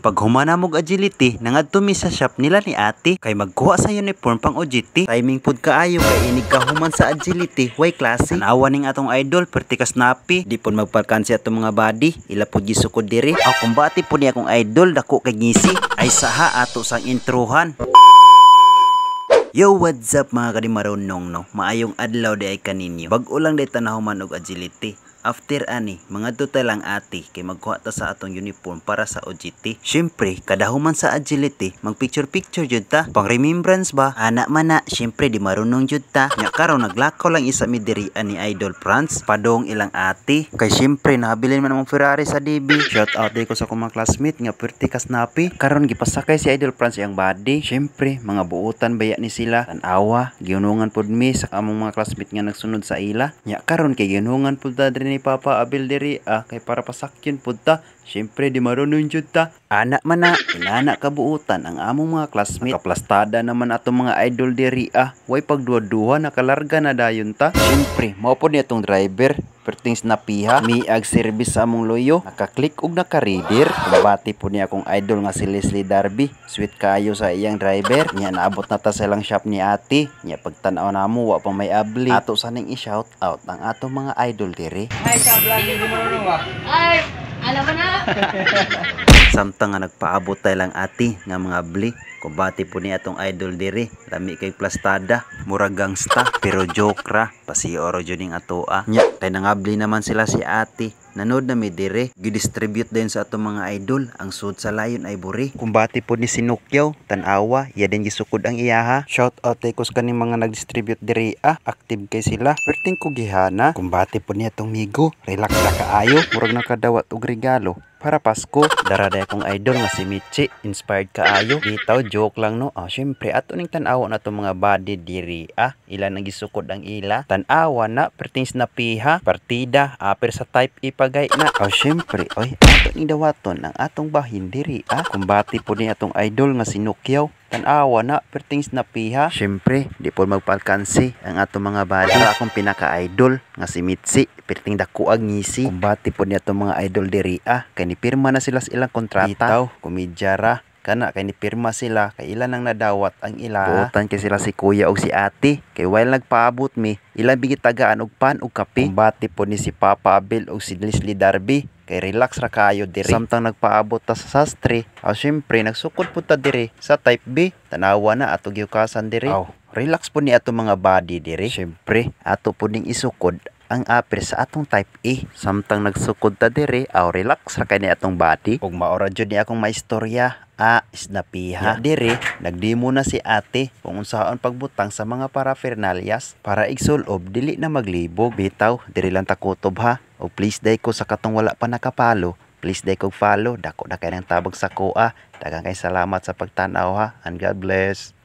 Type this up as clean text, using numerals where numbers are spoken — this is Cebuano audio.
Paghuman namog agility, nangadto mi sa shop nila ni ate kay magkuha sa uniform pang OJT. Timing pud kaayo kay inig kahuman sa agility, way klase. Tanawa ning atong idol, perti ka snappy. Di pud magpalkansi atong mga body, ila pud gisukod diri. Aw, kumbati pud ni akong idol, dako kay ngisi. Ay saha, ato sang introhan. Yo, what's up, mga kadimarunong, no? Maayong adlaw diay kaninyo. Bag-o lang day tanahuman og agility. After ani, mga ta lang ate kay magkuha ta sa atong uniform para sa OJT. Syempre, kadahuman sa agility, mag picture picture jud ta. Pang remembrance ba? Ana man na, syempre di marunong jud ta. Nya karon naglakaw lang isa mi diri ani Idol Franz, padong ilang ate. Kay syempre nahabilin man among Ferrari sa DB. Shout out ko sa akong mga classmate nga perti ka snappy. Karon gipasakay si Idol Franz iyang body. Syempre, mga buutan baya ni sila. Tan-awa, giunungan pud mi sa among mga classmate nga nagsunod sa ila. Nya karon kay giunungan pud ta diri ni Papa Abel diri ah, kay para pasakyon pud ta. Syempre di marunong jud ta. Ana man na, inana kabuutan ang among mga classmate. Nakaplastada naman atong mga idol diri ah. Way pagduha-duha, nakalarga na dayon ta. Syempre, mao pod ni atong driver. Perting snapiha, miag service sa among loyo, nakaklik og naka-reader. Kumbati po ni akong idol nga si Leslie Darby. Sweet kaayo sa iyang driver. Nya naabot na ta sa ilang shop ni ate. Nya pagtan-aw namo, wa pa may abli. Ato saning i-shout out ang atong mga idol diri. Ay, sa vlog, hindi marunong ba? Ay, alam mo na. Samtang nga nagpaabot tayo lang ate nga mga abli. Kumbati po ni atong idol diri. Lami kay plastada, murag gangsta, pero joke ra. Pasioro jud ning atoa. Nya kay nangabli naman sila si ate. Nanood na mi dire, gidistribute din sa atong mga idol ang sud sa Lion Ivory. Kumbati po ni Sinukyaw, tan-awa, iya din gisukod ang iyaha. Shout out kay kus kaning mga nagdistribute diri ah, active kay sila. Perting ko gihana. Kumbati po ni atong migo, relax ra kaayo, murag nakadawat og regalo para Pasko. Dara day akong idol nga si Michi, inspired kaayo. Bitaw, joke lang, no. Ah, syempre ato ning tan-awa na tong mga body diri ah. Ila nang gisukod ang ila. Tan-awa na perting snapiha, partida, aper sa type ipagay na. Ah, syempre, oy, ato ning dawaton ang atong bahin diri ah. Kumbati po ni atong idol nga si Nukyaw. Tan-awa na, perting snapiha. Syempre, di po magpalkansi ang atong mga body. Dara akong pinaka-idol nga si Mitzi, perting dako ang ngisi. Kumbati po ni atong mga idol diri ah. Kay nipirma na sila sa ilang kontrata. Bitaw, komedya ra. Kana kay nipirma sila kay ilan ang nadawat ang ila. Buotan kay sila si kuya og si ate. Kay while nagpaabot mi, ilang bigit tagaan og pan og kape. Kumbati po ni si Papa Abel og si Leslie Darby. Kay relax ra kayo diri. Samtang nagpaabot ta sa sastre, aw syempre nagsukod po ta diri sa type B. Tanawa na ato gihukasan diri. Aw, relax po ni ato mga body diri. Syempre, ato po ning isukod ang upper sa atong type A. Samtang nagsukod ta diri, aw relax ra kay ni atong body. Ug maora jud ni akong maistorya. Ah, isnapiha. Diri, nagdemo na si ate kung unsaon pagbutang sa mga paraphernalias para igsulob dili na maglibog. Bitaw, diri lang ta kutob ha. O please day ko sa katong wala pa nakapalo. Please day kog follow. Dako na kay ng tabag sa kuha. Daghang kay salamat sa pagtan-aw ha. And God bless.